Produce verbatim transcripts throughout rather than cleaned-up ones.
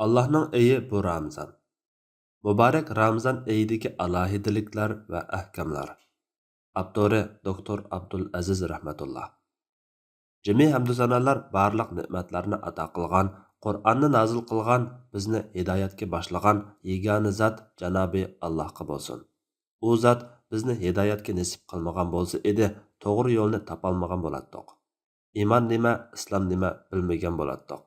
ئاللاھنىڭ ئېيى بۇ رامىزان. مۇبارەك رامىزان ئېيىدىكى ئالاھىدىلىكلەر ۋە ئەھكاملار. ئاپتورى دوكتور ئابدۇل ئەزىز رەھمەتۇللا. جىمى ھەمدۇسانالار بارلىق نېمەتلەرنى ئاتا قىلغان، قۇرئاننى نازىل قىلغان، بىزنى ھىدايەتكە باشلىغان يېگانە زات جانابى ئاللاھقا بولسۇن. ئۇ زات بىزنى ھىدايەتكە نېسىپ قىلمىغان بولسا ئىدى، توغرا يولنى تاپالمىغان بولاتتۇق. ئىمان نېمە، ئىسلام نېمە بىلمىگەن بولاتتۇق.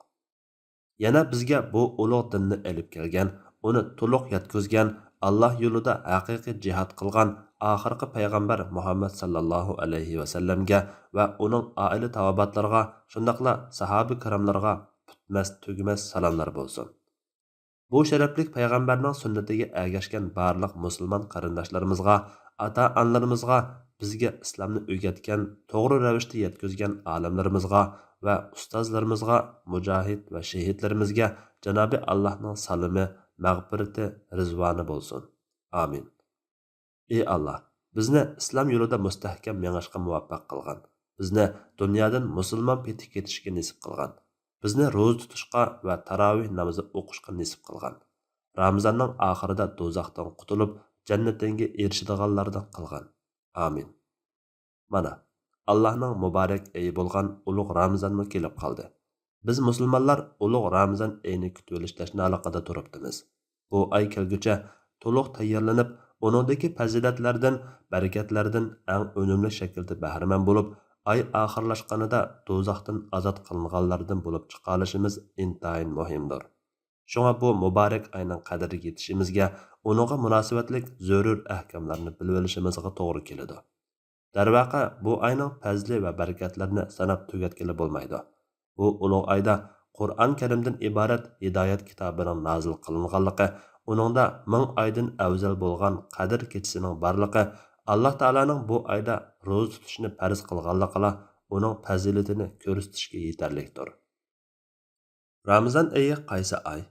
يەنە بىزگە بۇ ئۇلۇغ دىننى ئېلىپ كەلگەن، ئۇنى تولۇق يەتكۈزگەن، ئاللاھ يولىدا ھەقىقىي جىھاد قىلغان ئاخىرقى پەيغەمبەر مۇھەممەد ساللاللاھۇ ئەلەيھى ۋەسەللەمگە ۋە ئۇنىڭ ئائىلە تاۋابىئاتلىرىغا، شۇنداقلا ساھابە كىراملارغا پۈتمەس، تۈگىمەس سالاملار بولسۇن. بۇ شەرەپلىك پەيغەمبەرنىڭ سۈننىتىگە ئەگەشكەن بارلىق مۇسۇلمان قېرىنداشلىرىمىزغا، ئاتا-ئانىلىرىمىزغا، بىزگە ئىسلامنى ئۆگەتكەن، توغرا رەۋىشتە يەتكۈزگەن ئالىملىرىمىزغا ۋە ئۇستازلىرىمىزغا، مۇجاھىد ۋە شېھىتلىرىمىزگە جانابى ئاللاھنىڭ سالىمى، مەغپىرىتى، رىزۋانى بولسۇن. ئامىن. ئى ئاللاھ، بىزنى ئىسلام يولىدا مۇستەھكەم مېڭىشقا مۇۋەپپەق قىلغىن. بىزنى دۇنيادىن مۇسۇلمان پېتى كېتىشكە نېسىپ قىلغىن. بىزنى روزا تۇتۇشقا ۋە تاراۋىھ نامىزى ئوقۇشقا نېسىپ قىلغىن. رامىزاننىڭ ئاخىرىدا دوزاختىن قۇتۇلۇپ، جەننىتىڭگە ئېرىشىدىغانلاردىن قىلغىن. ئامىن. مانا، ئاللاھنىڭ مۇبارەك ئېيى بولغان ئۇلۇغ رامىزانمۇ كېلىپ قالدى. بىز مۇسۇلمانلار ئۇلۇغ رامىزان ئېيىنى كۈتۈۋېلىش تەشنالىقىدا تۇرۇپتىمىز. بۇ ئاي كەلگۈچە تولۇق تەييارلىنىپ، ئۇنىڭدىكى پەزىلەتلەردىن، بەرىكەتلەردىن ئەڭ ئۈنۈملۈك شەكىلدە بەھرىمەن بولۇپ، ئاي ئاخىرلاشقاندا دوزاختىن ئازاد قىلىنغانلاردىن بولۇپ چىقالىشىمىز ئىنتايىن مۇھىمدۇر. شۇڭا بۇ مۇبارەك ئاينىڭ قەدرىگە يېتىشىمىزگە، ئۇنىڭغا مۇناسىۋەتلىك زۆرۈر ئەھكاملارنى بىلىۋېلىشىمىزغا توغرا كېلىدۇ. دەرۋەقە، بۇ ئاينىڭ پەزلى ۋە بەرىكەتلىرىنى ساناپ تۈگەتكىلى بولمايدۇ. بۇ ئۇلۇغ ئايدا قۇرئان كەرىمدىن ئىبارەت ھىدايەت كىتابىنىڭ نازىل قىلىنغانلىقى، ئۇنىڭدا مىڭ ئايدىن ئەۋزەل بولغان قەدىر كېچىسىنىڭ بارلىقى، ئاللاھ تائالانىڭ بۇ ئايدا روزا تۇتۇشنى پەرز قىلغانلىقىلا ئۇنىڭ پەزىلىتىنى كۆرسىتىشكە يېتەرلىكتۇر. رامىزان ئېيى قايسى ئاي؟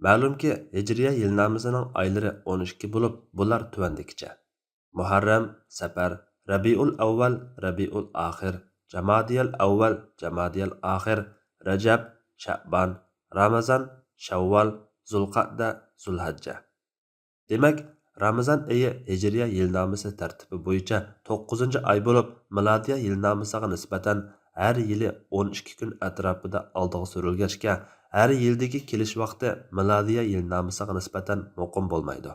مەلۇمكى، ھىجرىيە يىلنامىسىنىڭ ئايلىرى ئون ئىككى بولۇپ، بۇلار تۆۋەندىكىچە: مۇھەررەم، سەپەر، رەبىئۇل ئەۋۋەل، رەبىئۇل ئاخىر، جامادىيەل ئەۋۋەل، جامادىيەل ئاخىر، رەجەب، شەئبان، رامىزان، شەۋۋال، زۇلقەئدە، زۇلھەججە. دېمەك، رامىزان ئېيى ھىجرىيە يىلنامىسى تەرتىپى بويىچە توققۇزىنچى ئاي بولۇپ، مىلادىيە يىلنامىسىغا نىسبەتەن ھەر يىلى ئون ئىككى كۈن ئەتراپىدا ئالدىغا سۈرۈلگەچكە، ھەر يىلدىكى كېلىش ۋاقتى مىلادىيە يىلنامىسىغا نىسبەتەن مۇقىم بولمايدۇ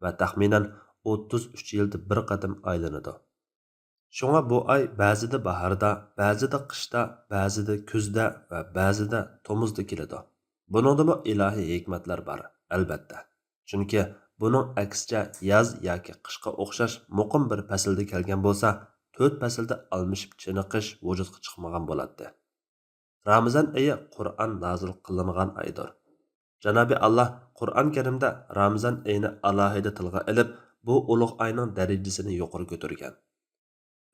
ۋە تەخمىنەن ئوتتۇز ئۈچ يىلدا بىر قېتىم ئايلىنىدۇ. شۇڭا بۇ ئاي بەزىدە باھاردا، بەزىدە قىشتا، بەزىدە كۈزدە ۋە بەزىدە تومۇزدا كېلىدۇ. بۇنىڭدىمۇ ئىلاھىي ھېكمەتلەر بار، ئەلۋەتتە. چۈنكى بۇنىڭ ئەكسىچە ياز ياكى قىشقا ئوخشاش مۇقىم بىر پەسىلدە كەلگەن بولسا، تۆت پەسىلدە ئالمىشىپ چېنىقىش ۋۇجۇدقا چىقمىغان بولاتتى. رامىزان ئېيى قۇرئان نازىل قىلىنغان ئايدۇر. جانابى ئاللاھ قۇرئان كەرىمدە رامىزان ئېيىنى ئالاھىدە تىلغا ئېلىپ، بۇ ئۇلۇغ ئاينىڭ دەرىجىسىنى يۇقىرى كۆتۈرگەن.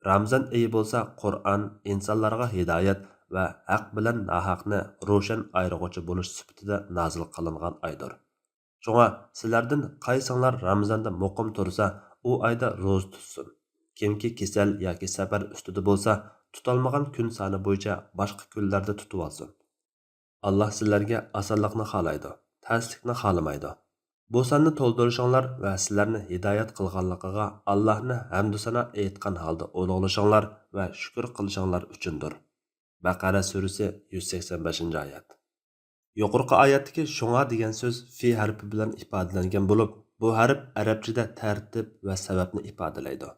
رامىزان ئېيى بولسا قۇرئان ئىنسانلارغا ھىدايەت ۋە ھەق بىلەن ناھەقنى روشەن ئايرىغۇچى بولۇش سۈپىتىدە نازىل قىلىنغان ئايدۇر. شۇڭا سىلەردىن قايسىڭلار رامىزاندا مۇقىم تۇرسا، ئۇ ئايدا روزا تۇتسۇن. كىمكى كېسەل ياكى سەپەر ئۈستىدە بولسا، تۇتالمىغان كۈن سانى بويىچە باشقا كۈنلەردە تۇتۇۋالسۇن. ئاللاھ سىلەرگە ئاسانلىقنى خالايدۇ، تەسلىكنى خالىمايدۇ. بۇ ساننى تولدۇرۇشۇڭلار ۋە سىلەرنى ھىدايەت قىلغانلىقىغا ئاللاھنى ھەمدۇسانا ئېيتقان ھالدا ئۇلۇغلىشىڭلار ۋە شۈكۈر قىلىشىڭلار ئۈچۈندۇر. بەقەرە سۈرىسى، يۈز سەكسەن بەشىنچى ئايەت. يۇقىرىقى ئايەتتىكى شۇڭا دېگەن سۆز فى ھەرپى بىلەن ئىپادىلەنگەن بولۇپ، بۇ ھەرپ ئەرەبچىدە تەرتىپ ۋە سەۋەبنى ئىپادىلەيدۇ.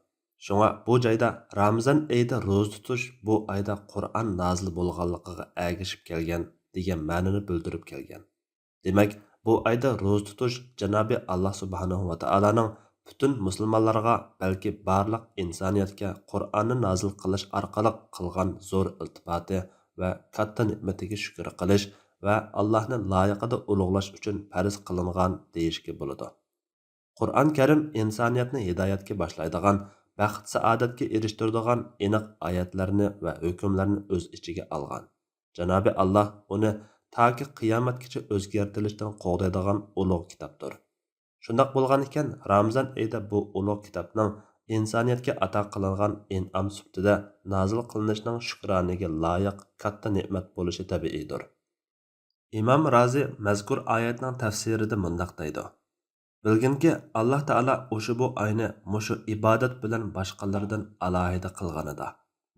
شۇڭا بۇ جايدا رامىزان ئېيىدا روزا تۇتۇش بۇ ئايدا قۇرئان نازىل بولغانلىقىغا ئەگىشىپ كەلگەن دېگەن مەنىنى بىلدۈرۈپ كەلگەن. دېمەك، بۇ ئايدا روزا تۇتۇش جانابى ئاللاھ سۇبھانەھۇ ۋە تائالانىڭ پۈتۈن مۇسۇلمانلارغا، بەلكى بارلىق ئىنسانىيەتكە قۇرئاننى نازىل قىلىش ئارقىلىق قىلغان زور ئىلتىپاتى ۋە كاتتا نېمىتىگە شۈكۈر قىلىش ۋە ئاللاھنى لايىقىدا ئۇلۇغلاش ئۈچۈن پەرز قىلىنغان دېيىشكە بولىدۇ. قۇرئان كەرىم ئىنسانىيەتنى ھىدايەتكە باشلايدىغان، بەخت-سائادەتكە ئېرىشتۈرىدىغان ئېنىق ئايەتلەرنى ۋە ھۆكۈملەرنى ئۆز ئىچىگە ئالغان. جانابى ئاللاھ ئۇنى تاكى قىيامەتكىچە ئۆزگەرتىلىشتىن قوغدايدىغان ئۇلۇغ كىتابتۇر. شۇنداق بولغان ئىكەن، رامىزان ئېيىدا بۇ ئۇلۇغ كىتابنىڭ ئىنسانىيەتكە ئاتا قىلىنغان ئىنئام سۈپىتىدە نازىل قىلىنىشىنىڭ شۈكرانىگە لايىق كاتتا نېمەت بولۇشى تەبىئىيدۇر. ئىمام رازى مەزكۇر ئايەتنىڭ تەپسىرىدە مۇنداق دەيدۇ: بىلگىنكى، ئاللاھ تائالا ئۇشبۇ ئاينى مۇشۇ ئىبادەت بىلەن باشقىلىرىدىن ئالاھىدە قىلغىنىدا،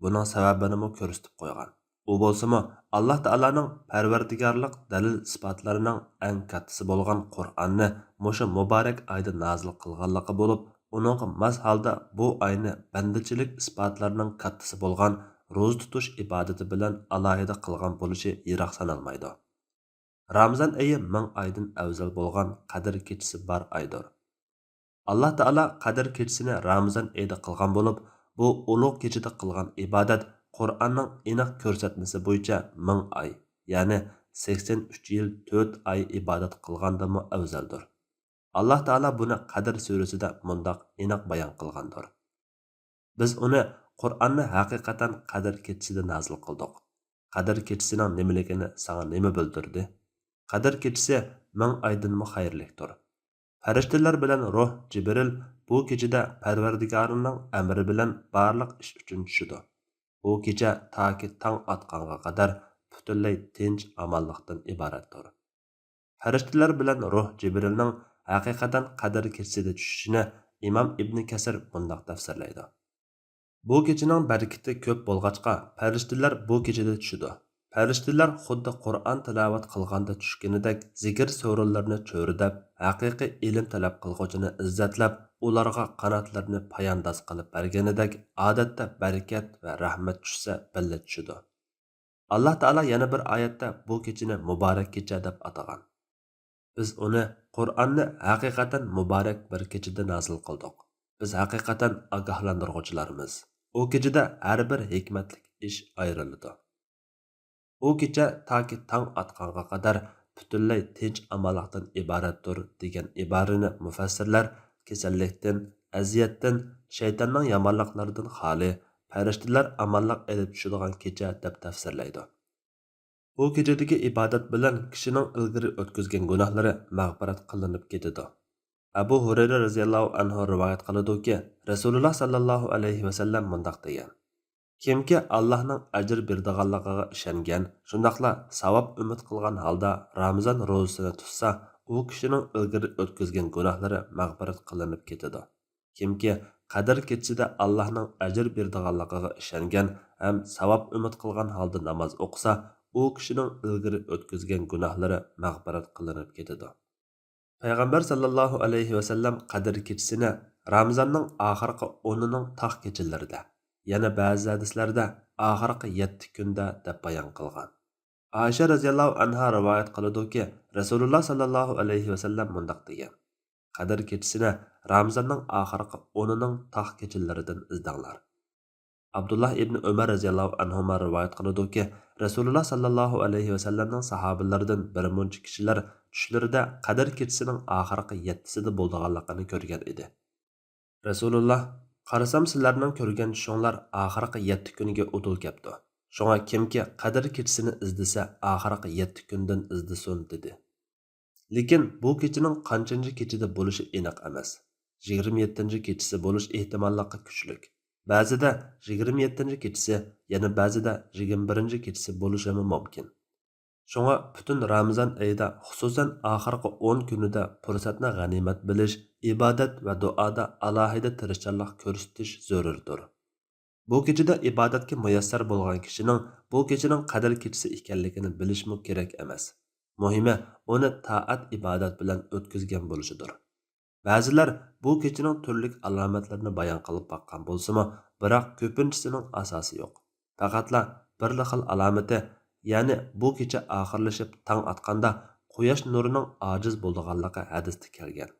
بۇنىڭ سەۋەبىنىمۇ كۆرسىتىپ قويغان. ئۇ بولسىمۇ، ئاللاھ تائالانىڭ پەرۋەردىگارلىق دەلىل-ئىسپاتلىرىنىڭ ئەڭ كاتتىسى بولغان قۇرئاننى مۇشۇ مۇبارەك ئايدا نازىل قىلغانلىقى بولۇپ، ئۇنىڭغا ماس ھالدا بۇ ئاينى بەندىچىلىك ئىسپاتلىرىنىڭ كاتتىسى بولغان روزا تۇتۇش ئىبادىتى بىلەن ئالاھىدە قىلغان بولۇشى يىراق سانالمايدۇ. رامىزان ئېيى مىڭ ئايدىن ئەۋزەل بولغان قەدىر كېچىسى بار ئايدۇر. ئاللاھ تائالا قەدىر كېچىسىنى رامىزان ئېيىدا قىلغان بولۇپ، بۇ ئۇلۇغ كېچىدە قىلغان ئىبادەت قۇرئاننىڭ ئېنىق كۆرسەتمىسى بويىچە مىڭ ئاي، يەنى سەكسەن ئۈچ يىل تۆت ئاي ئىبادەت قىلغاندىنمۇ ئەۋزەلدۇر. ئاللاھ تائالا بۇنى قەدىر سۈرىسىدە مۇنداق ئېنىق بايان قىلغاندۇر: بىز ئۇنى، قۇرئاننى، ھەقىقەتەن قەدىر كېچىسىدە نازىل قىلدۇق. قەدىر كېچىسىنىڭ نېمىلىكىنى ساڭا نېمە بىلدۈردى؟ قەدىر كېچىسى مىڭ ئايدىنمۇ خەيرلىكتۇر. پەرىشتىلەر بىلەن روھ جىبرىل بۇ كېچىدە پەرۋەردىگارىنىڭ ئەمرى بىلەن بارلىق ئىش ئۈچۈن چۈشىدۇ. بۇ كېچە تاكى تاڭ ئاتقانغا قەدەر پۈتۈنلەي تىنچ-ئامانلىقتىن ئىبارەتتۇر. پەرىشتىلەر بىلەن روھ جىبرىلنىڭ ھەقىقەتەن قەدىر كېچىسىدە چۈشۈشىنى ئىمام ئىبنى كەسىر مۇنداق تەپسىرلەيدۇ: بۇ كېچىنىڭ بەرىكىتى كۆپ بولغاچقا، پەرىشتىلەر بۇ كېچىدە چۈشىدۇ. پەرىشتىلەر خۇددى قۇرئان تىلاۋەت قىلغاندا چۈشكىنىدەك، زىكىر سورۇنلىرىنى چۆرىدەپ، ھەقىقىي ئىلىم تەلەپ قىلغۇچىنى ئىززەتلەپ، ئۇلارغا قاناتلىرىنى پايانداز قىلىپ بەرگىنىدەك، ئادەتتە بەرىكەت ۋە رەھمەت چۈشسە بىللە چۈشىدۇ. ئاللاھ تائالا يەنە بىر ئايەتتە بۇ كېچىنى مۇبارەك كېچە دەپ ئاتىغان. بىز ئۇنى، قۇرئاننى، ھەقىقەتەن مۇبارەك بىر كېچىدە نازىل قىلدۇق. بىز ھەقىقەتەن ئاگاھلاندۇرغۇچىلارمىز. ئۇ كېچىدە ھەر بىر ھېكمەتلىك ئىش ئايرىلىدۇ. ئۇ كېچە تاكى تاڭ ئاتقانغا قەدەر پۈتۈنلەي تىنچ-ئامانلىقتىن ئىبارەتتۇر، دېگەن ئىبارىنى مۇفەسسىرلەر كېسەللىكتىن، ئەزىيەتتىن، شەيتاننىڭ يامانلىقلىرىدىن خالىي، پەرىشتىلەر ئامانلىق ئېلىپ چۈشىدىغان كېچە دەپ تەپسىرلەيدۇ. بۇ كېچىدىكى ئىبادەت بىلەن كىشىنىڭ ئىلگىرى ئۆتكۈزگەن گۇناھلىرى مەغپىرەت قىلىنىپ كېتىدۇ. ئەبۇ ھۇرەيرە رەزىياللاھۇ ئەنھۇ رىۋايەت قىلىدۇكى، رەسۇلۇللا ساللاللاھۇ ئەلەيھى ۋەسەللەم مۇنداق دېگەن: كىمكى ئاللاھنىڭ ئەجىر بېرىدىغانلىقىغا ئىشەنگەن، شۇنداقلا ساۋاب ئۈمىد قىلغان ھالدا رامىزان روزىسىنى تۇتسا، ئۇ كىشىنىڭ ئىلگىرى ئۆتكۈزگەن گۇناھلىرى مەغپىرەت قىلىنىپ كېتىدۇ. كىمكى قەدىر كېچىسىدە ئاللاھنىڭ ئەجىر بېرىدىغانلىقىغا ئىشەنگەن ھەم ساۋاب ئۈمىد قىلغان ھالدا ناماز ئوقۇسا، ئۇ كىشىنىڭ ئىلگىرى ئۆتكۈزگەن گۇناھلىرى مەغپىرەت قىلىنىپ كېتىدۇ. پەيغەمبەر ساللاللاھۇ ئەلەيھى ۋەسەللەم قەدىر كېچىسىنى رامىزاننىڭ ئاخىرقى ئونىنىڭ تاق كېچىلىرىدە، يەنە بەزى ھەدىسلەردە ئاخىرقى يەتتە كۈندە دەپ بايان قىلغان. ئائىشە رەزىياللاھۇ ئەنھا رىۋايەت قىلىدۇكى، رەسۇلۇللا ساللاللاھۇ ئەلەيھى ۋەسەللەم مۇنداق دېگەن: قەدىر كېچىسىنى رامىزاننىڭ ئاخىرقى ئونىنىڭ تاق كېچىلىرىدىن ئىزدەڭلار. ئابدۇللا ئىبنى ئۆمەر رەزىياللاھۇ ئەنھۇما رىۋايەت قىلىدۇكى، رەسۇلۇللا ساللاللاھۇ ئەلەيھى ۋەسەللەمنىڭ ساھابىلىرىدىن بىر مۇنچە كىشىلەر چۈشلىرىدە قەدىر كېچىسىنىڭ ئاخىرقى يەتتىسىدە بولىدىغانلىقىنى كۆرگەن ئىدى. رەسۇلۇللا، قارىسام سىلەرنىڭ كۆرگەن چۈشۈڭلار ئاخىرقى يەتتە كۈنگە ئۇدۇل كەپتۇ. شۇڭا كىمكى قەدىر كېچىسىنى ئىزدىسە، ئاخىرقى يەتتە كۈندىن ئىزدىسۇن، دېدى. لېكىن بۇ كېچىنىڭ قانچىنچى كېچىدە بولۇشى ئېنىق ئەمەس. يىگىرمە يەتتىنچى كېچىسى بولۇش ئېھتىماللىقى كۈچلۈك. بەزىدە يىگىرمە يەتتىنچى كېچىسى، يەنە بەزىدە يىگىرمە بىرىنچى كېچىسى بولۇشىمۇ مۇمكىن. شۇڭا پۈتۈن رامىزان ئېيىدا، خۇسۇسەن ئاخىرقى ئون كۈنىدە پۇرسەتنى غەنىيمەت بىلىش، ئىبادەت ۋە دۇئادا ئالاھىدە تىرىشچانلىق كۆرسىتىش زۆرۈردۇر. بۇ كېچىدە ئىبادەتكە مۇيەسسەر بولغان كىشىنىڭ بۇ كېچىنىڭ قەدىر كېچىسى ئىكەنلىكىنى بىلىشمۇ كېرەك ئەمەس. مۇھىمى، ئۇنى تائەت-ئىبادەت بىلەن ئۆتكۈزگەن بولۇشىدۇر. بەزىلەر بۇ كېچىنىڭ تۈرلۈك ئالامەتلىرىنى بايان قىلىپ باققان بولسىمۇ، بىراق كۆپىنچىسىنىڭ ئاساسى يوق. پەقەتلا بىرلا خىل ئالامىتى، يەنى بۇ كېچە ئاخىرلىشىپ تاڭ ئاتقاندا قۇياش نۇرىنىڭ ئاجىز بولىدىغانلىقى ھەدىستە كەلگەن.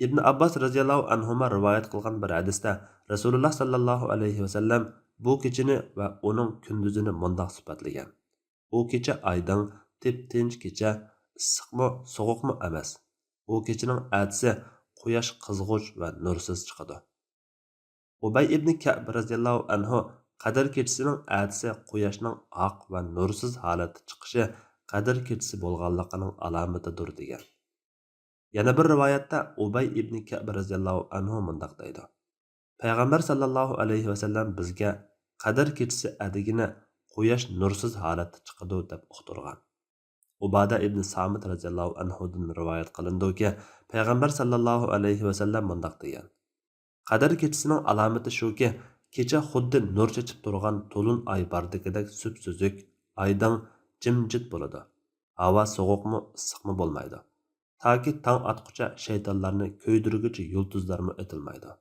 ئىبنى ئابباس رەزىياللاھۇ ئەنھۇما رىۋايەت قىلغان بىر ھەدىستە رەسۇلۇللا ساللاللاھۇ ئەلەيھى ۋەسەللەم بۇ كېچىنى ۋە ئۇنىڭ كۈندۈزىنى مۇنداق سۈپەتلىگەن: ئۇ كېچە ئايدىڭ، تىپتىنچ كېچە، ئىسسىقمۇ، سوغۇقمۇ ئەمەس. ئۇ كېچىنىڭ ئەتىسى قۇياش قىزغۇچ ۋە نۇرسىز چىقىدۇ. ئۇبەي ئىبنى كەئب رەزىياللاھۇ ئەنھۇ قەدىر كېچىسىنىڭ ئەتىسى قۇياشنىڭ ئاق ۋە نۇرسىز ھالەتتە چىقىشى قەدىر كېچىسى بولغانلىقىنىڭ ئالامىتىدۇر، دېگەن. يەنە بىر رىۋايەتتە ئۇبەي ئىبنى كەئب رەزىياللاھۇ ئەنھۇ مۇنداق دەيدۇ: پەيغەمبەر ساللاللاھۇ ئەلەيھى ۋەسەللەم بىزگە قەدىر كېچىسى ئەتىگىنى قۇياش نۇرسىز ھالەتتە چىقىدۇ دەپ ئۇقتۇرغان. ئۇبادە ئىبنى سامىت رەزىياللاھۇ ئەنھۇدىن رىۋايەت قىلىنىدۇكى، پەيغەمبەر ساللاللاھۇ ئەلەيھى ۋەسەللەم مۇنداق دېگەن: قەدىر كېچىسىنىڭ ئالامىتى شۇكى، كېچە خۇددى نۇر چېچىپ تۇرغان تولۇن ئاي باردىكىدەك سۈپسۈزۈك، ئايدىڭ، جىمجىت بولىدۇ. ھاۋا سوغۇقمۇ، ئىسسىقمۇ بولمايدۇ. تاكى تاڭ ئاتقۇچە شەيتانلارنى كۆيدۈرگۈچى يۇلتۇزلارمۇ ئېتىلمايدۇ.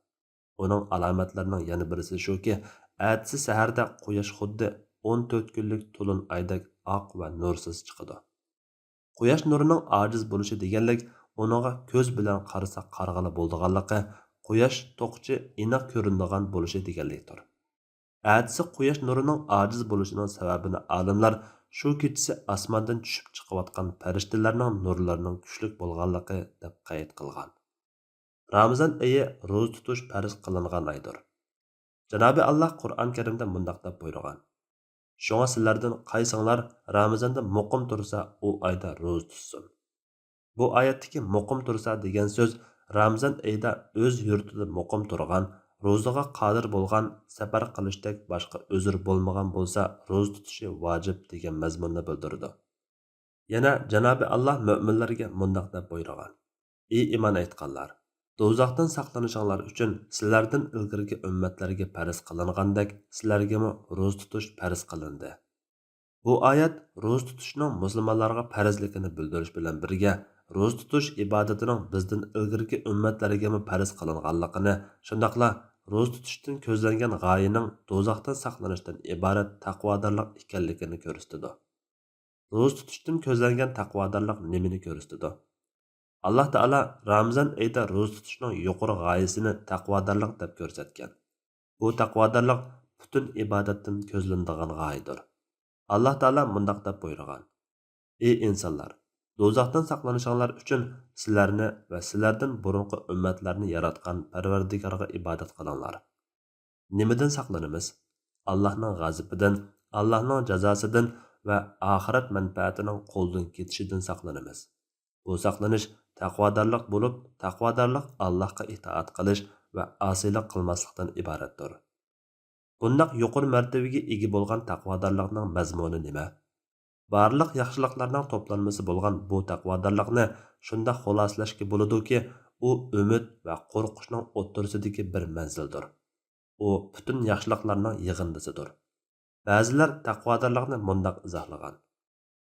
ئۇنىڭ ئالامەتلىرىنىڭ يەنە بىرسى شۇكى، ئەتىسى سەھەردە قۇياش خۇددى ئون تۆت كۈنلۈك تولۇن ئايدەك ئاق ۋە نۇرسىز چىقىدۇ. قۇياش نۇرىنىڭ ئاجىز بولۇشى دېگەنلىك، ئۇنىڭغا كۆز بىلەن قارىسا قارىغىلى بولىدىغانلىقى، قۇياش توقىچە ئېنىق كۆرۈنىدىغان بولۇشى دېگەنلىكتۇر. ئەتىسى قۇياش نۇرىنىڭ ئاجىز بولۇشىنىڭ سەۋەبىنى ئالىملار شۇ كېچىسى ئاسماندىن چۈشۈپ چىقىۋاتقان پەرىشتىلەرنىڭ نۇرلىرىنىڭ كۈچلۈك بولغانلىقى دەپ قەيت قىلغان. رامىزان ئېيى روزا تۇتۇش پەرز قىلىنغان ئايدۇر. جانابى ئاللا قۇرئان كەرىمدە مۇنداق دەپ بۇيرۇغان: شۇڭا سىلەردىن قايسىڭلار رامىزاندا مۇقىم تۇرسا، ئۇ ئايدا روزا تۇتسۇن. بۇ ئايەتتىكى مۇقىم تۇرسا دېگەن سۆز رامىزان ئېيىدا ئۆز يۇرتىدا مۇقىم تۇرغان، روزىغا قادىر بولغان، سەپەر قىلىشتەك باشقا ئۆزرى بولمىغان بولسا، روزا تۇتۇشى ۋاجىپ دېگەن مەزمۇننى بىلدۈرىدۇ. يەنە جانابى ئاللا مۆمىنلەرگە مۇنداق دەپ بۇيرۇغان: ئى ئىمان ئېيتقانلار! دوزاختىن ساقلىنىشىڭلار ئۈچۈن سىلەردىن ئىلگىرىكى ئۈممەتلەرگە پەرز قىلىنغاندەك، سىلەرگىمۇ روزا تۇتۇش پەرز قىلىندى. بۇ ئايەت روزا تۇتۇشنىڭ مۇسۇلمانلارغا پەرزلىكىنى بىلدۈرۈش بىلەن بىرگە، روزا تۇتۇش ئىبادىتىنىڭ بىزدىن ئىلگىرىكى ئۈممەتلەرگىمۇ پەرز قىلىنغانلىقىنى، شۇنداقلا روزا تۇتۇشتىن كۆزلەنگەن غايىنىڭ دوزاختىن ساقلىنىشتىن ئىبارەت تەقۋادارلىق ئىكەنلىكىنى كۆرسىتىدۇ. روزا تۇتۇشتىن كۆزلەنگەن تەقۋادارلىق نېمىنى كۆرسىتىدۇ؟ ئاللا تائالا رامىزان ئېيىدا روزا تۇتۇشنىڭ يۇقىرى غايىسىنى تەقۋادارلىق دەپ كۆرسەتكەن. بۇ تەقۋادارلىق پۈتۈن ئىبادەتتىن كۆزلىنىدىغان غايىدۇر. ئاللا تائالا مۇنداق دەپ بۇيرۇغان: ئى ئىنسانلار! دوزاختىن ساقلىنىشىڭلار ئۈچۈن سىلەرنى ۋە سىلەردىن بۇرۇنقى ئۈممەتلەرنى ياراتقان پەرۋەردىگارغا ئىبادەت قىلىڭلار. نېمىدىن ساقلىنىمىز؟ ئاللاھنىڭ غەزىپىدىن، ئاللاھنىڭ جازاسىدىن ۋە ئاخىرەت مەنپەئەتىنىڭ قولدىن كېتىشىدىن ساقلىنىمىز. بۇ ساقلىنىش تەقۋادارلىق بولۇپ، تەقۋادارلىق ئاللاھقا ئىتائەت قىلىش ۋە ئاسىيلىق قىلماسلىقتىن ئىبارەتتۇر. بۇنداق يۇقىرى مەرتىۋىگە ئىگە بولغان تەقۋادارلىقنىڭ مەزمۇنى نېمە؟ بارلىق ياخشىلىقلارنىڭ توپلانمىسى بولغان بۇ تەقۋادارلىقنى شۇنداق خۇلاسىلەشكە بولىدۇكى، ئۇ ئۈمىد ۋە قورقۇشنىڭ ئوتتۇرىسىدىكى بىر مەنزىلدۇر. ئۇ پۈتۈن ياخشىلىقلارنىڭ يىغىندىسىدۇر. بەزىلەر تەقۋادارلىقنى مۇنداق ئىزاھلىغان: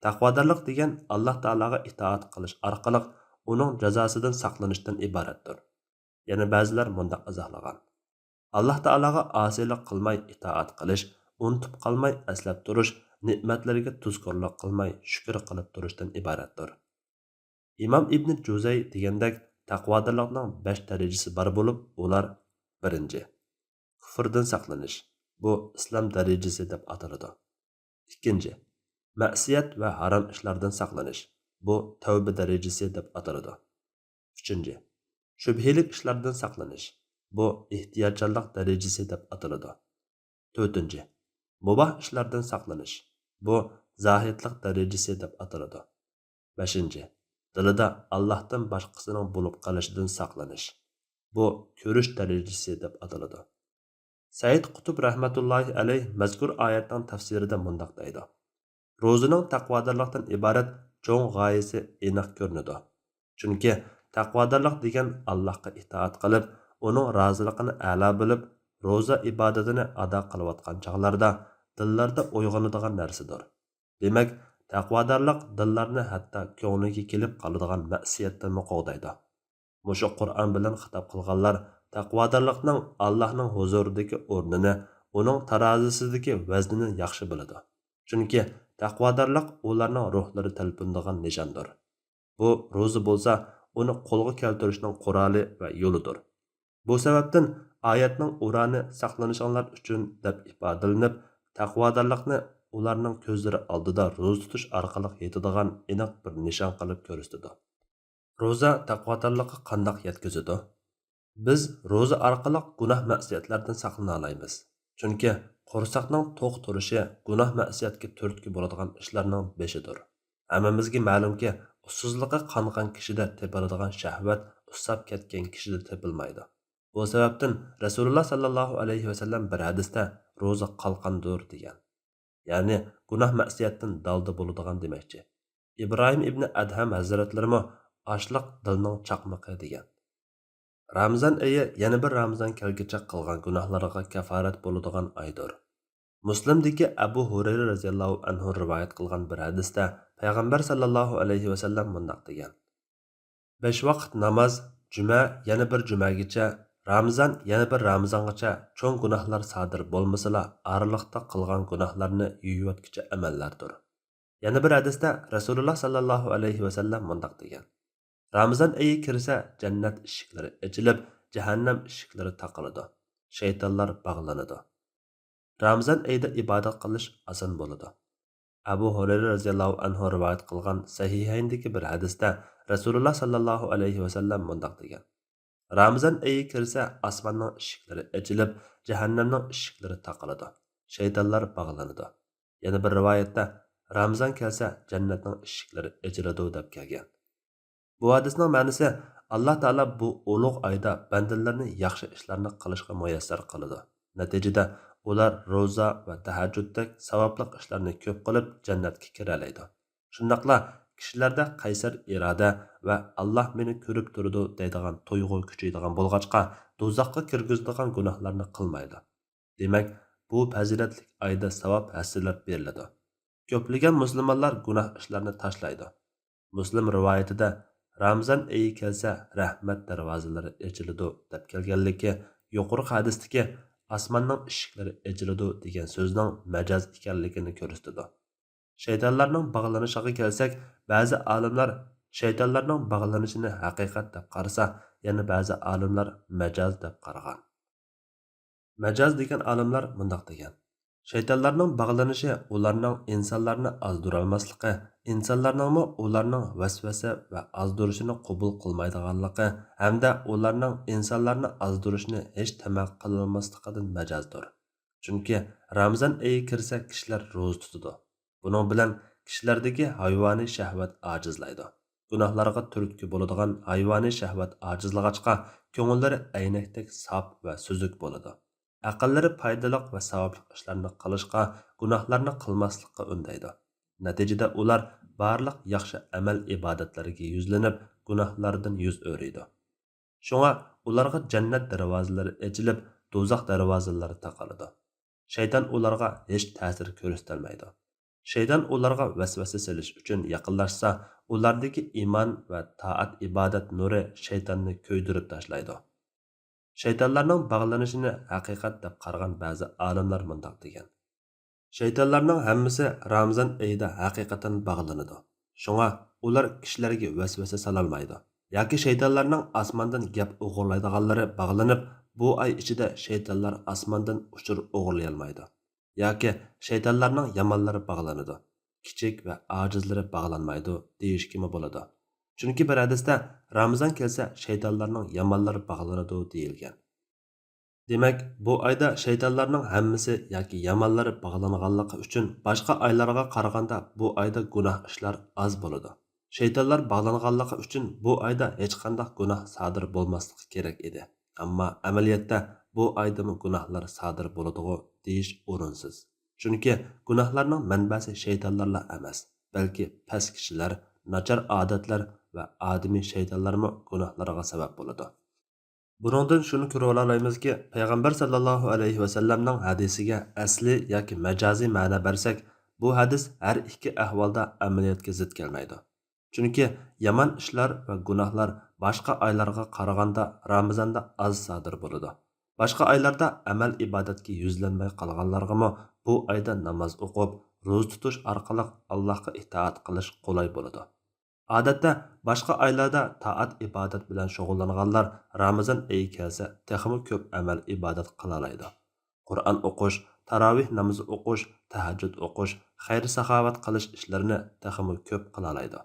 تەقۋادارلىق دېگەن ئاللاھ تائالاغا ئىتائەت قىلىش ئارقىلىق ئۇنىڭ جازاسىدىن ساقلىنىشتىن ئىبارەتتۇر. يەنە بەزىلەر مۇنداق ئىزاھلىغان: ئاللاھ تائالاغا ئاسىيلىق قىلماي ئىتائەت قىلىش، ئۇنتۇپ قالماي ئەسلەپ تۇرۇش، نېمەتلىرىگە تۇزكورلۇق قىلماي شۈكۈر قىلىپ تۇرۇشتىن ئىبارەتتۇر. ئىمام ئىبنى جۇزەي دېگەندەك، تەقۋادارلىقنىڭ بەش دەرىجىسى بار بولۇپ، ئۇلار: بىرىنچى، كۇفۇردىن ساقلىنىش، بۇ ئىسلام دەرىجىسى دەپ ئاتىلىدۇ. ئىككىنچى، مەسىيەت ۋە ھارام ئىشلاردىن ساقلىنىش، بۇ تەۋبە دەرىجىسى دەپ ئاتىلىدۇ. ئۈچىنچى، شۈبھىلىك ئىشلاردىن ساقلىنىش، بۇ ئېھتىياتچانلىق دەرىجىسى دەپ ئاتىلىدۇ. تۆتىنچى، مۇباھ ئىشلاردىن ساقلىنىش، بۇ زاھىدلىق دەرىجىسى دەپ ئاتىلىدۇ. بەشىنچى، دىلىدا ئاللاھتىن باشقىسىنىڭ بولۇپ قېلىشىدىن ساقلىنىش، بۇ كۆرۈش دەرىجىسى دەپ ئاتىلىدۇ. سەئىد قۇتۇب رەھمەتۇللاھى ئەلەيھ مەزكۇر ئايەتنىڭ تەپسىرىدە مۇنداق دەيدۇ: روزىنىڭ تەقۋادارلىقتىن ئىبارەت چوڭ غايىسى ئېنىق كۆرۈنىدۇ. چۈنكى تەقۋادارلىق دېگەن ئاللاھقا ئىتائەت قىلىپ، ئۇنىڭ رازىلىقىنى ئەلا بىلىپ، روزا ئىبادىتىنى ئادا قىلىۋاتقان چاغلاردا دىللاردا ئويغىنىدىغان نەرسىدۇر. دېمەك، تەقۋادارلىق دىللارنى ھەتتا كۆڭلىگە كېلىپ قالىدىغان مەسىيەتتىنمۇ قوغدايدۇ. مۇشۇ قۇرئان بىلەن خىتاب قىلغانلار تەقۋادارلىقنىڭ ئاللاھنىڭ ھۇزۇرىدىكى ئورنىنى، ئۇنىڭ تارازىسىدىكى ۋەزنىنى ياخشى بىلىدۇ. چۈنكى تەقۋادارلىق ئۇلارنىڭ روھلىرى تەلپۈنىدىغان نىشاندۇر. بۇ روزا بولسا ئۇنى قولغا كەلتۈرۈشنىڭ قورالى ۋە يولىدۇر. بۇ سەۋەبتىن ئايەتنىڭ ئۇرانى ساقلىنىشىڭلار ئۈچۈن دەپ ئىپادىلىنىپ، تەقۋادارلىقنى ئۇلارنىڭ كۆزلىرى ئالدىدا روزا تۇتۇش ئارقىلىق يېتىدىغان ئېنىق بىر نىشان قىلىپ كۆرسىتىدۇ. روزا تەقۋادارلىققا قانداق يەتكۈزىدۇ؟ بىز روزا ئارقىلىق گۇناھ مەسىيەتلەردىن ساقلىنالايمىز. چۈنكى قورساقنىڭ توق تۇرۇشى گۇناھ مەسىيەتكە تۈرتكە بولىدىغان ئىشلارنىڭ بېشىدۇر. ھەممىمىزگە مەلۇمكى، ئۇسسۇزلۇقى قانغان كىشىدە تېپىلىدىغان شەھۋەت ئۇسساپ كەتكەن كىشىدە تېپىلمايدۇ. بۇ سەۋەبتىن رەسۇلۇللا ساللاللاھۇ ئەلەيھى ۋەسەللەم بىر ھەدىستە روزا قالقاندۇر دېگەن. يەنى گۇناھ مەسىيەتتىن دالدا بولىدىغان دېمەكچى. ئىبراھىم ئىبنى ئەدھەم ھەزرەتلىرىمۇ «ئاشلىق دىلنىڭ چاقمىقى» دېگەن. رامىزان ئېيى يەنە بىر رامىزان كەلگۈچە قىلغان گۇناھلىرىغا كاپارەت بولىدىغان ئايدۇر. مۇسلىمدىكى ئەبۇ ھۇرەيرە رەزىياللاھۇ ئەنھۇ رىۋايەت قىلغان بىر ھەدىستە پەيغەمبەر ساللاللاھۇ ئەلەيھى ۋەسەللەم مۇنداق دېگەن: «بەش ۋاقىت ناماز، جۈمە، يەنە بىر جۈمەگىچە، رامىزان، يەنە بىر رامىزانغىچە چوڭ گۇناھلار سادىر بولمىسىلا، ئارىلىقتا قىلغان گۇناھلارنى يۇيۇۋەتكۈچى ئەمەللەردۇر.» يەنە بىر ھەدىستە رەسۇلۇللا ساللاللاھۇ ئەلەيھى ۋەسەللەم مۇنداق دېگەن: «رامىزان ئېيى كىرسە، جەننەت ئىشىكلىرى ئېچىلىپ، جەھەننەم ئىشىكلىرى تاقىلىدۇ، شەيتانلار باغلىنىدۇ.» رامىزان ئېيىدا ئىبادەت قىلىش ئاسان بولىدۇ. ئەبۇ ھۇرەيرە رەزىياللاھۇ ئەنھۇ رىۋايەت قىلغان سەھىھەيندىكى بىر ھەدىستە رەسۇلۇللا ساللاللاھۇ ئەلەيھى ۋەسەللەم مۇنداق دېگەن: «رامىزان ئېيى كىرسە، ئاسماننىڭ ئىشىكلىرى ئېچىلىپ، جەھەننەمنىڭ ئىشىكلىرى تاقىلىدۇ، شەيتانلار باغلىنىدۇ.» يەنە بىر رىۋايەتتە: «رامىزان كەلسە، جەننەتنىڭ ئىشىكلىرى ئېچىلىدۇ» دەپ كەلگەن. بۇ ھەدىسنىڭ مەنىسى، ئاللا تائالا بۇ ئۇلۇغ ئايدا بەندىلىرىنى ياخشى ئىشلارنى قىلىشقا مۇيەسسەر قىلىدۇ. نەتىجىدە، ئۇلار روزا ۋە تەھەججۇدتەك ساۋابلىق ئىشلارنى كۆپ قىلىپ، جەننەتكە كىرەلەيدۇ. شۇنداقلا كىشىلەردە قەيسەر ئىرادە ۋە «ئاللا مېنى كۆرۈپ تۇرىدۇ» دەيدىغان تۇيغۇ كۈچىيىدىغان بولغاچقا، دوزاخقا كىرگۈزىدىغان گۇناھلارنى قىلمايدۇ. دېمەك، بۇ پەزىلەتلىك ئايدا ساۋاب ھەسسىلەپ بېرىلىدۇ. كۆپلىگەن مۇسۇلمانلار گۇناھ ئىشلارنى تاشلايدۇ. مۇسلىم رىۋايىتىدە «رامىزان ئېيى كەلسە، رەھمەت دەرۋازىلىرى ئېچىلىدۇ» دەپ كەلگەنلىكى، يۇقىرىقى ھەدىستىكى «ئاسماننىڭ ئىشىكلىرى ئېچىلىدۇ» دېگەن سۆزنىڭ مەجاز ئىكەنلىكىنى كۆرسىتىدۇ. شەيتانلارنىڭ باغلىنىشىغا كەلسەك، بەزى ئالىملار شەيتانلارنىڭ باغلىنىشىنى ھەقىقەت دەپ قارىسا، يەنە بەزى ئالىملار مەجاز دەپ قارىغان. مەجاز دېگەن ئالىملار مۇنداق دېگەن: شەيتانلارنىڭ باغلىنىشى ئۇلارنىڭ ئىنسانلارنى ئازدۇرالماسلىقى، ئىنسانلارنىڭمۇ ئۇلارنىڭ ۋەسۋەسە ۋە ئازدۇرۇشىنى قوبۇل قىلمايدىغانلىقى ھەمدە ئۇلارنىڭ ئىنسانلارنى ئازدۇرۇشىنى ھېچ تەمە قىلالماسلىقىدىن مەجازدۇر. چۈنكى رامىزان ئېيى كىرسە، كىشىلەر روزا تۇتىدۇ. بۇنىڭ بىلەن كىشىلەردىكى ھايۋانىي شەھۋەت ئاجىزلايدۇ. گۇناھلارغا تۈرتكە بولىدىغان ھايۋانىي شەھۋەت ئاجىزلىغاچقا، كۆڭۈللىرى ئەينەكتەك ساپ ۋە سۈزۈك بولىدۇ. ئەقىللىرى پايدىلىق ۋە ساۋابلىق ئىشلارنى قىلىشقا، گۇناھلارنى قىلماسلىققا ئۈندەيدۇ. نەتىجىدە ئۇلار بارلىق ياخشى ئەمەل-ئىبادەتلەرگە يۈزلىنىپ، گۇناھلاردىن يۈز ئۆرۈيدۇ. شۇڭا ئۇلارغا جەننەت دەرۋازىلىرى ئېچىلىپ، دوزاخ دەرۋازىلىرى تاقىلىدۇ. شەيتان ئۇلارغا ھېچ تەسىر كۆرسىتەلمەيدۇ. شەيتان ئۇلارغا ۋەسۋەسە سېلىش ئۈچۈن يېقىنلاشسا، ئۇلاردىكى ئىمان ۋە تائەت-ئىبادەت نۇرى شەيتاننى كۆيدۈرۈپ تاشلايدۇ. شەيتانلارنىڭ باغلىنىشىنى ھەقىقەت دەپ قارىغان بەزى ئالىملار مۇنداق دېگەن: شەيتانلارنىڭ ھەممىسى رامىزان ئېيىدا ھەقىقەتەن باغلىنىدۇ. شۇڭا ئۇلار كىشىلەرگە ۋەسۋەسە سالالمايدۇ. ياكى شەيتانلارنىڭ ئاسماندىن گەپ ئوغرىلايدىغانلىرى باغلىنىپ، بۇ ئاي ئىچىدە شەيتانلار ئاسماندىن ئۇچۇر ئوغرىلىيالمايدۇ. ياكى شەيتانلارنىڭ يامانلىرى باغلىنىدۇ، كىچىك ۋە ئاجىزلىرى باغلانمايدۇ دېيىشكىمۇ بولىدۇ. چۈنكى بىر ھەدىستە رامىزان كەلسە شەيتانلارنىڭ يامانلىرى باغلىنىدۇ دېيىلگەن. دېمەك، بۇ ئايدا شەيتانلارنىڭ ھەممىسى ياكى يامانلىرى باغلانغانلىقى ئۈچۈن باشقا ئايلارغا قارىغاندا بۇ ئايدا گۇناھ ئىشلار ئاز بولىدۇ. شەيتانلار باغلانغانلىقى ئۈچۈن بۇ ئايدا ھېچقانداق گۇناھ سادىر بولماسلىقى كېرەك ئىدى. ئەمما ئەمەلىيەتتە بۇ ئايدىمۇ گۇناھلار سادىر بولىدىغۇ دېيىش ئورۇنسىز. چۈنكى گۇناھلارنىڭ مەنبەسى شەيتانلارلا ئەمەس، بەلكى پەس كىشىلەر، ناچار ئادەتلەر ۋە ئادىمىي شەيتانلارمۇ گۇناھلارغا سەۋەب بولىدۇ. بۇنىڭدىن شۇنى كۆرۈۋالالايمىزكى، پەيغەمبەر ساللاللاھۇ ئەلەيھى ۋەسەللەمنىڭ ھەدىسىگە ئەسلىي ياكى مەجازىي مەنە بەرسەك، بۇ ھەدىس ھەر ئىككى ئەھۋالدا ئەمەلىيەتكە زىت كەلمەيدۇ. چۈنكى يامان ئىشلار ۋە گۇناھلار باشقا ئايلارغا قارىغاندا رامىزاندا ئاز سادىر بولىدۇ. باشقا ئايلاردا ئەمەل-ئىبادەتكە يۈزلەنمەي قالغانلارغىمۇ بۇ ئايدا ناماز ئوقۇپ، روزا تۇتۇش ئارقىلىق ئاللاھقا ئىتائەت قىلىش قولاي بولىدۇ. ئادەتتە باشقا ئايلاردا تائەت-ئىبادەت بىلەن شۇغۇللانغانلار رامىزان ئېيى كەلسە تېخىمۇ كۆپ ئەمەل-ئىبادەت قىلالايدۇ. قۇرئان ئوقۇش، تاراۋىھ نامىزى ئوقۇش، تەھەججۇد ئوقۇش، خەير-ساخاۋەت قىلىش ئىشلىرىنى تېخىمۇ كۆپ قىلالايدۇ.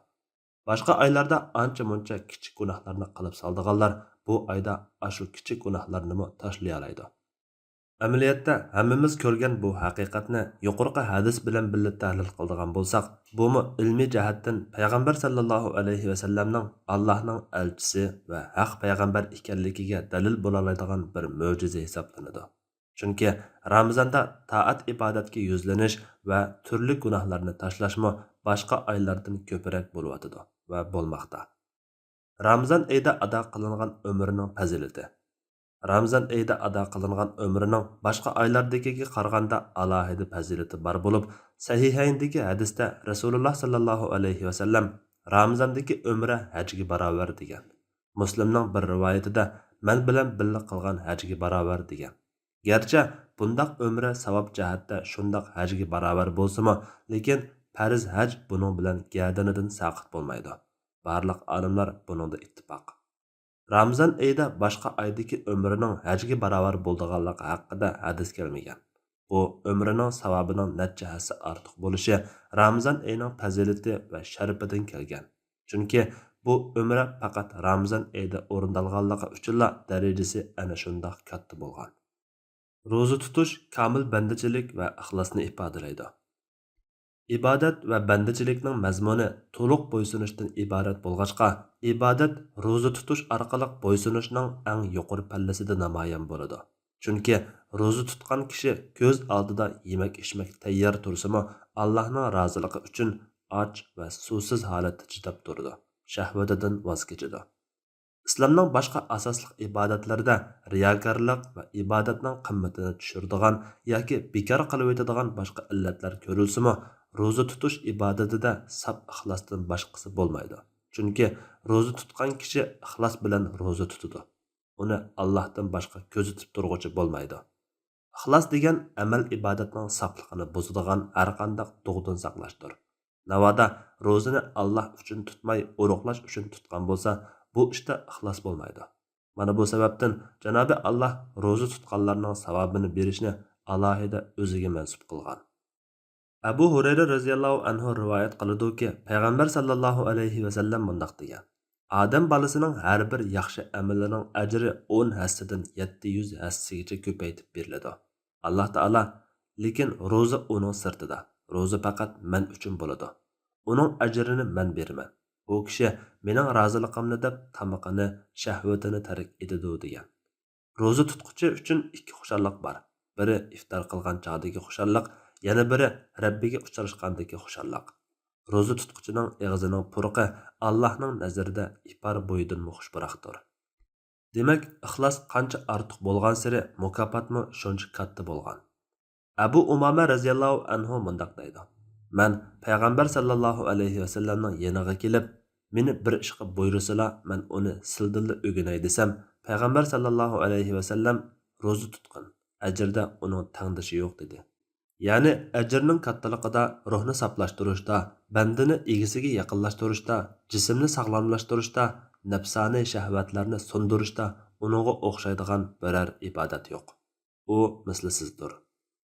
باشقا ئايلاردا ئانچە-مۇنچە كىچىك گۇناھلارنى قىلىپ سالىدىغانلار بۇ ئايدا ئاشۇ كىچىك گۇناھلارنىمۇ تاشلىيالايدۇ. ئەمەلىيەتتە، ھەممىمىز كۆرگەن بۇ ھەقىقەتنى يۇقىرىقى ھەدىس بىلەن بىللە تەھلىل قىلىدىغان بولساق، بۇمۇ ئىلمىي جەھەتتىن پەيغەمبەر ساللاللاھۇ ئەلەيھى ۋەسەللەمنىڭ ئاللاھنىڭ ئەلچىسى ۋە ھەق پەيغەمبەر ئىكەنلىكىگە دەلىل بولالايدىغان بىر مۆجىزە ھېسابلىنىدۇ. چۈنكى رامىزاندا تائەت-ئىبادەتكە يۈزلىنىش ۋە تۈرلۈك گۇناھلارنى تاشلاشمۇ باشقا ئايلاردىن كۆپرەك بولۇۋاتىدۇ ۋە بولماقتا. رامىزان ئېيىدا ئادا قىلىنغان ئۆمرىنىڭ پەزىلىتى. رامىزان ئېيىدا ئادا قىلىنغان ئۆمرىنىڭ باشقا ئايلاردىكىگە قارىغاندا ئالاھىدە پەزىلىتى بار بولۇپ، سەھىھەيندىكى ھەدىستە رەسۇلۇللا ساللاللاھۇ ئەلەيھى ۋەسەللەم، «رامىزاندىكى ئۆمرە ھەجگە باراۋەر» دېگەن. مۇسلىمنىڭ بىر رىۋايىتىدە، «مەن بىلەن بىللە قىلغان ھەجگە باراۋەر» دېگەن. گەرچە بۇنداق ئۆمرە ساۋاب جەھەتتە شۇنداق ھەجگە باراۋەر بولسىمۇ، لېكىن پەرز ھەج بۇنىڭ بىلەن گەدىنىدىن ساقىت بولمايدۇ. بارلىق ئالىملار بۇنىڭدا ئىتتىپاق. رامىزان ئېيىدا باشقا ئايدىكى ئۆمرىنىڭ ھەجگە باراۋەر بولىدىغانلىقى ھەققىدە ھەدىس كەلمىگەن. بۇ ئۆمرىنىڭ ساۋابىنىڭ نەچچە ھەسسە ئارتۇق بولۇشى رامىزان ئېيىنىڭ پەزىلىتى ۋە شەرىپىدىن كەلگەن. چۈنكى بۇ ئۆمرە پەقەت رامىزان ئېيىدا ئورۇندالغانلىقى ئۈچۈنلا دەرىجىسى ئەنە شۇنداق كاتتا بولغان. روزا تۇتۇش كامىل بەندىچىلىك ۋە ئىخلاسنى ئىپادىلەيدۇ. ئىبادەت ۋە بەندىچىلىكنىڭ مەزمۇنى تولۇق بويسۇنۇشتىن ئىبارەت بولغاچقا، ئىبادەت روزا تۇتۇش ئارقىلىق بويسۇنۇشنىڭ ئەڭ يۇقىرى پەللىسىدە نامايان بولىدۇ. چۈنكى روزا تۇتقان كىشى كۆز ئالدىدا يېمەك-ئىچمەك تەييار تۇرسىمۇ، ئاللاھنىڭ رازىلىقى ئۈچۈن ئاچ ۋە سۇسىز ھالەتتە چىداپ تۇرىدۇ، شەھۋىتىدىن ۋاز كېچىدۇ. ئىسلامنىڭ باشقا ئاساسلىق ئىبادەتلىرىدە رىياكارلىق ۋە ئىبادەتنىڭ قىممىتىنى چۈشۈرىدىغان ياكى بىكار قىلىۋېتىدىغان باشقا ئىللەتلەر كۆرۈلسىمۇ، روزا تۇتۇش ئىبادىتىدە ساپ ئىخلاستىن باشقىسى بولمايدۇ. چۈنكى روزا تۇتقان كىشى ئىخلاس بىلەن روزا تۇتىدۇ. ئۇنى ئاللاھتىن باشقا كۆزىتىپ تۇرغۇچى بولمايدۇ. ئىخلاس دېگەن ئەمەل ئىبادەتنىڭ ساپلىقىنى بۇزىدىغان ھەرقانداق دۇغدىن ساقلاشتۇر. ناۋادا روزىنى ئاللاھ ئۈچۈن تۇتماي، ئورۇقلاش ئۈچۈن تۇتقان بولسا، بۇ ئىشتا ئىخلاس بولمايدۇ. مانا بۇ سەۋەبتىن جانابى ئاللاھ روزا تۇتقانلارنىڭ ساۋابىنى بېرىشنى ئالاھىدە ئۆزىگە مەنسۇپ قىلغان. ئەبۇ ھۇرەيرە رەزىياللاھۇ ئەنھۇ رىۋايەت قىلىدۇكى، پەيغەمبەر ساللاللاھۇ ئەلەيھى ۋەسەللەم مۇنداق دېگەن: «ئادەم بالىسىنىڭ ھەر بىر ياخشى ئەمىلىنىڭ ئەجرى ئون ھەسسىدىن يەتتە يۈز ھەسسىگىچە كۆپەيتىپ بېرىلىدۇ. ئاللاھ تائالا، لېكىن روزا ئۇنىڭ سىرتىدا، روزا پەقەت مەن ئۈچۈن بولىدۇ. ئۇنىڭ ئەجرىنى مەن بېرىمەن. ئۇ كىشى مېنىڭ رازىلىقىمنى دەپ تامىقىنى، شەھۋىتىنى تەرك ئېتىدۇ» دېگەن. روزا تۇتقۇچى ئۈچۈن ئىككى خۇشاللىق بار. بىرى ئىفتار قىلغان چاغدىكى خۇشاللىق، يەنە بىرى رەببىگە ئۇچراشقاندىكى خۇشاللىق. روزا تۇتقۇچىنىڭ ئېغىزىنىڭ پۇرىقى ئاللاھنىڭ نەزىرىدە ئىپار بويىدىنمۇ خۇش پۇراقتۇر. دېمەك، ئىخلاس قانچە ئارتۇق بولغانسېرى مۇكاپاتمۇ شۇنچە كاتتا بولغان. ئەبۇ ئۇمامە رەزىياللاھۇ ئەنھۇ مۇنداق دەيدۇ: «مەن پەيغەمبەر ساللاللاھۇ ئەلەيھى ۋەسەللەمنىڭ يېنىغا كېلىپ، مېنى بىر ئىشقا بۇيرۇسىلا، مەن ئۇنى سىلىدىنلا ئۆگىنەي دېسەم، پەيغەمبەر ساللاللاھۇ ئەلەيھى ۋەسەللەم، روزا تۇتقىن، ئەجىردە ئۇنىڭ تەڭدىشى يوق» دېدى. يەنى ئەجىرنىڭ كاتتىلىقىدا، روھنى ساپلاشتۇرۇشتا، بەندىنى ئىگىسىگە يېقىنلاشتۇرۇشتا، جىسىمنى ساغلاملاشتۇرۇشتا، نەپسانىي شەھۋەتلەرنى سۇندۇرۇشتا ئۇنىڭغا ئوخشايدىغان بىرەر ئىبادەت يوق. ئۇ مىسلىسىزدۇر.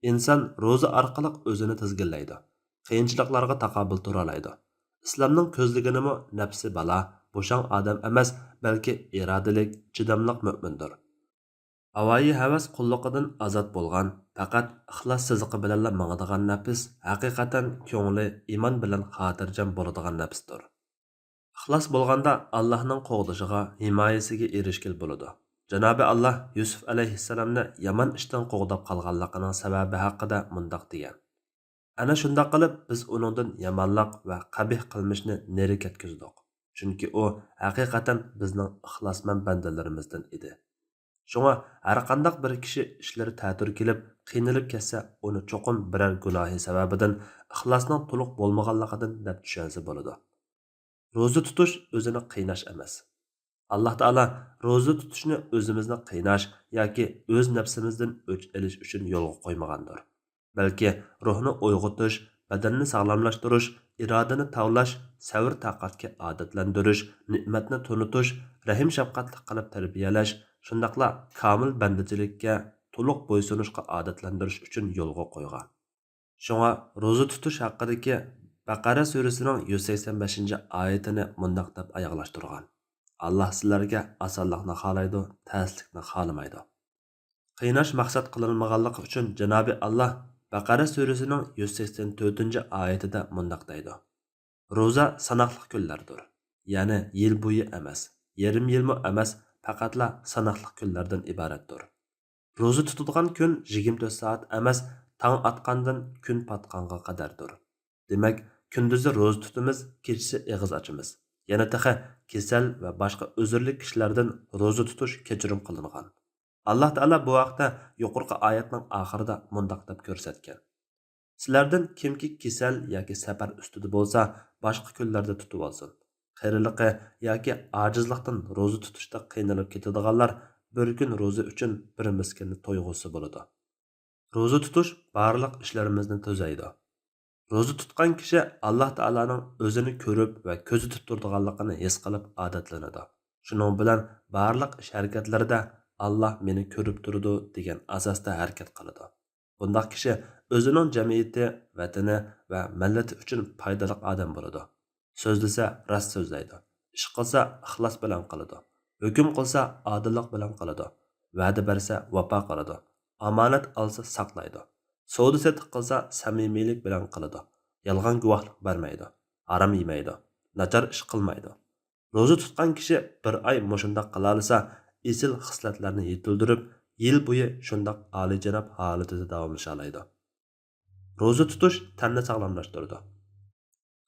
ئىنسان روزا ئارقىلىق ئۆزىنى تىزگىنلەيدۇ، قىيىنچىلىقلارغا تاقابىل تۇرالايدۇ. ئىسلامنىڭ كۆزلىگىنىمۇ نەپسى بالا، بوشاڭ ئادەم ئەمەس، بەلكى ئىرادىلىك، چىداملىق مۆمىندۇر. ھاۋايى ھەۋەس قۇللۇقىدىن ئازاد بولغان، پەقەت ئىخلاس سىزىقى بىلەنلا ماڭىدىغان نەپس ھەقىقەتەن كۆڭلى ئىمان بىلەن خاتىرجەم بولىدىغان نەپستۇر. ئىخلاس بولغاندا ئاللاھنىڭ قوغدىشىغا، ھىمايىسىگە ئېرىشكىلى بولىدۇ. جانابى ئاللاھ يۈسۈپ ئەلەيھىسسالامنى يامان ئىشتىن قوغداپ قالغانلىقىنىڭ سەۋەبى ھەققىدە مۇنداق دېگەن: «ئەنە شۇنداق قىلىپ بىز ئۇنىڭدىن يامانلىق ۋە قەبىھ قىلمىشنى نېرى كەتكۈزدۇق. چۈنكى ئۇ ھەقىقەتەن بىزنىڭ ئىخلاسمەن بەندىلىرىمىزدىن ئىدى.» شۇڭا ھەرقانداق بىر كىشى ئىشلىرى تەتۈر كېلىپ، قىينىلىپ كەتسە، ئۇنى چوقۇم بىرەر گۇناھى سەۋەبىدىن، ئىخلاسنىڭ تولۇق بولمىغانلىقىدىن دەپ چۈشەنسە بولىدۇ. روزا تۇتۇش ئۆزىنى قىيناش ئەمەس. ئاللاھ تائالا روزا تۇتۇشنى ئۆزىمىزنى قىيناش ياكى ئۆز نەپسىمىزدىن ئۆچ ئېلىش ئۈچۈن يولغا قويمىغاندۇر. بەلكى روھنى ئويغىتىش، بەدەننى ساغلاملاشتۇرۇش، ئىرادىنى تاۋلاش، سەۋر-تاقەتكە ئادەتلەندۈرۈش، نېمەتنى تونۇتۇش، رەھىم-شەپقەتلىك قىلىپ تەربىيەلەش، شۇنداقلا كامىل بەندىچىلىككە، تولۇق بويسۇنۇشقا ئادەتلەندۈرۈش ئۈچۈن يولغا قويغان. شۇڭا روزا تۇتۇش ھەققىدىكى بەقەرە سۈرىسىنىڭ يۈز سەكسەن بەشىنچى ئايىتىنى مۇنداق دەپ ئاياغلاشتۇرغان: «ئاللاھ سىلەرگە ئاسانلىقنى خالايدۇ، تەسلىكنى خالىمايدۇ.» قىيناش مەقسەت قىلىنمىغانلىقى ئۈچۈن جانابى ئاللاھ بەقەرە سۈرىسىنىڭ يۈز سەكسەن تۆتىنچى ئايىتىدە مۇنداق دەيدۇ: «روزا ساناقلىق كۈنلەردۇر، يەنى يىل بويى ئەمەس، يېرىم يىلمۇ ئەمەس، پەقەتلا ساناقلىق كۈنلەردىن ئىبارەتتۇر. روزا تۇتىدىغان كۈن يىگىرمە تۆت سائەت ئەمەس، تاڭ ئاتقاندىن كۈن پاتقانغا قەدەردۇر. دېمەك، كۈندۈزى روزا تۇتىمىز، كېچىسى ئېغىز ئاچىمىز. يەنە تېخى كېسەل ۋە باشقا ئۆزۈرلۈك كىشىلەردىن روزا تۇتۇش كەچۈرۈم قىلىنغان. ئاللاھ تائالا بۇ ھەقتە يۇقىرىقى ئايەتنىڭ ئاخىرىدا مۇنداق دەپ كۆرسەتكەن: سىلەردىن كىمكى كېسەل ياكى سەپەر ئۈستىدە بولسا، باشقا كۈنلەردە تۇتۇۋالسۇن. قېرىلىقى ياكى ئاجىزلىقتىن روزا تۇتۇشتا قىينىلىپ كېتىدىغانلار بىر كۈن روزا ئۈچۈن بىر مىسكىننى تويغۇزسا بولىدۇ. روزا تۇتۇش بارلىق ئىشلىرىمىزنى تۈزەيدۇ. روزا تۇتقان كىشى ئاللاھ تائالانىڭ ئۆزىنى كۆرۈپ ۋە كۆزىتىپ تۇرىدىغانلىقىنى ھېس قىلىپ ئادەتلىنىدۇ. شۇنىڭ بىلەن بارلىق ئىش ھەرىكەتلىرىدە «ئاللاھ مېنى كۆرۈپ تۇرىدۇ» دېگەن ئاساستا ھەرىكەت قىلىدۇ. بۇنداق كىشى ئۆزىنىڭ جەمئىيىتى، ۋەتىنى ۋە مىللىتى ئۈچۈن پايدىلىق ئادەم بولىدۇ. سۆزلىسە راست سۆزلەيدۇ. ئىش قىلسا ئىخلاس بىلەن قىلىدۇ. ھۆكۈم قىلسا ئادىللىق بىلەن قىلىدۇ. ۋەدە بەرسە ۋاپا قىلىدۇ. ئامانەت ئالسا ساقلايدۇ. سودا سېتىق قىلسا سەمىمىيلىك بىلەن قىلىدۇ. يالغان گۇۋاھلىق بەرمەيدۇ. ھارام يېمەيدۇ. ناچار ئىش قىلمايدۇ. روزا تۇتقان كىشى بىر ئاي مۇشۇنداق قىلالىسا، ئېسىل خىسلەتلەرنى يېتىلدۈرۈپ، يىل بويى شۇنداق ئالىيجاناب ھالىتىدە داۋاملىشالايدۇ. روزا تۇتۇش تەننى ساغلاملاشتۇرىدۇ.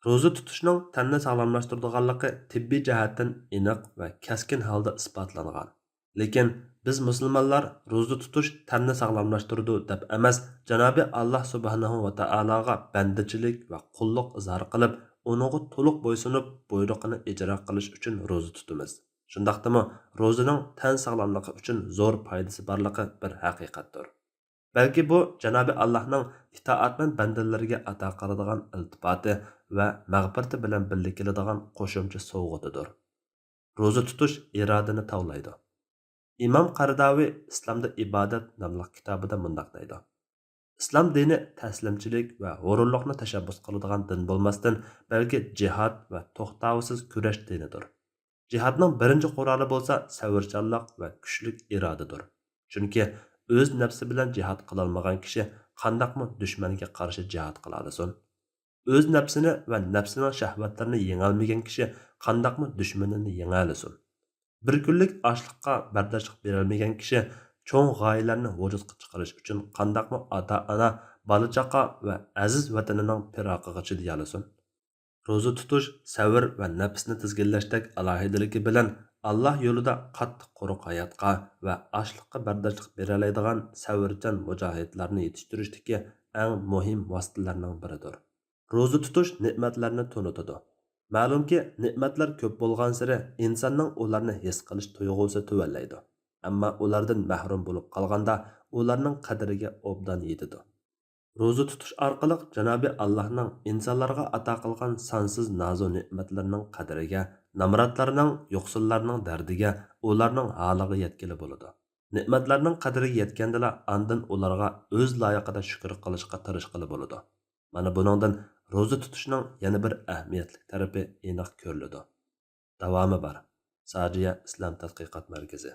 روزا تۇتۇشنىڭ تەننى ساغلاملاشتۇرىدىغانلىقى تېببىي جەھەتتىن ئېنىق ۋە كەسكىن ھالدا ئىسپاتلانغان. لېكىن بىز مۇسۇلمانلار روزا تۇتۇش تەننى ساغلاملاشتۇرىدۇ دەپ ئەمەس، جانابى ئاللاھ سۇبھانەھۇ ۋە تائالاغا بەندىچىلىك ۋە قۇللۇق ئىزھار قىلىپ، ئۇنىڭغا تولۇق بويسۇنۇپ، بۇيرۇقىنى ئىجرا قىلىش ئۈچۈن روزا تۇتىمىز. شۇنداقتىمۇ روزىنىڭ تەن ساغلاملىقى ئۈچۈن زور پايدىسى بارلىقى بىر ھەقىقەتتۇر. بەلكى بۇ جانابى ئاللاھنىڭ ئىتائەتمەن بەندىلىرىگە ئاتا قىلىدىغان ئىلتىپاتى ۋە مەغپىرىتى بىلەن بىللە كېلىدىغان قوشۇمچە سوۋغىتىدۇر. روزا تۇتۇش ئىرادىنى تاۋلايدۇ. ئىمام قەرداۋى ئىسلامدا ئىبادەت ناملىق كىتابىدا مۇنداق دەيدۇ: ئىسلام دىنى تەسلىمچىلىك ۋە ھۇرۇنلۇقنى تەشەببۇس قىلىدىغان دىن بولماستىن، بەلكى جىھاد ۋە توختاۋسىز كۈرەش دىنىدۇر. جىھادنىڭ بىرىنچى قورالى بولسا سەۋرچانلىق ۋە كۈچلۈك ئىرادىدۇر. چۈنكى ئۆز نەپسى بىلەن جىھاد قىلالمىغان كىشى قانداقمۇ دۈشمەنگە قارشى جىھاد قىلالىسۇن؟ ئۆز نەپسىنى ۋە نەپسىنىڭ شەھۋەتلىرىنى يېڭەلمىگەن كىشى قانداقمۇ دۈشمىنىنى يېڭەلىسۇن؟ بىر كۈنلۈك ئاچلىققا بەرداشلىق بېرەلمىگەن كىشى چوڭ غايىلەرنى ۋۇجۇدقا چىقىرىش ئۈچۈن قانداقمۇ ئاتا-ئانا، بالا-چاقا ۋە ئەزىز ۋەتىنىنىڭ پىراقىغا چىدىيالىسۇن؟ روزا تۇتۇش سەۋر ۋە نەپسنى تىزگىنلەشتەك ئالاھىدىلىكى بىلەن ئاللاھ يولىدا قاتتىق قۇرۇق ھاياتقا ۋە ئاچلىققا بەرداشلىق بېرەلەيدىغان سەۋرچان مۇجاھىدلارنى يېتىشتۈرۈشتىكى ئەڭ مۇھىم ۋاسىتىلەرنىڭ بىرىدۇر. روزا تۇتۇش نېمەتلەرنى تونۇتىدۇ. مەلۇمكى، نېمەتلەر كۆپ بولغانسېرى ئىنساننىڭ ئۇلارنى ھېس قىلىش تۇيغۇسى تۆۋەنلەيدۇ. ئەمما ئۇلاردىن مەھرۇم بولۇپ قالغاندا، ئۇلارنىڭ قەدرىگە ئوبدان يېتىدۇ. روزا تۇتۇش ئارقىلىق جانابى ئاللاھنىڭ ئىنسانلارغا ئاتا قىلغان سانسىز نازۇ نېمەتلىرىنىڭ قەدرىگە، نامراتلارنىڭ، يوقسۇللارنىڭ دەردىگە، ئۇلارنىڭ ھالىغا يەتكىلى بولىدۇ. نېمەتلەرنىڭ قەدرىگە يەتكەندىلا، ئاندىن ئۇلارغا ئۆز لايىقىدا شۈكۈر قىلىشقا تىرىشقىلى بولىدۇ. مانا بۇنىڭدىن روزا تۇتۇشنىڭ يەنە بىر ئەھمىيەتلىك تەرىپى ئېنىق كۆرۈلىدۇ. داۋامى بار. ساجىيە ئىسلام تەتقىقات مەركىزى.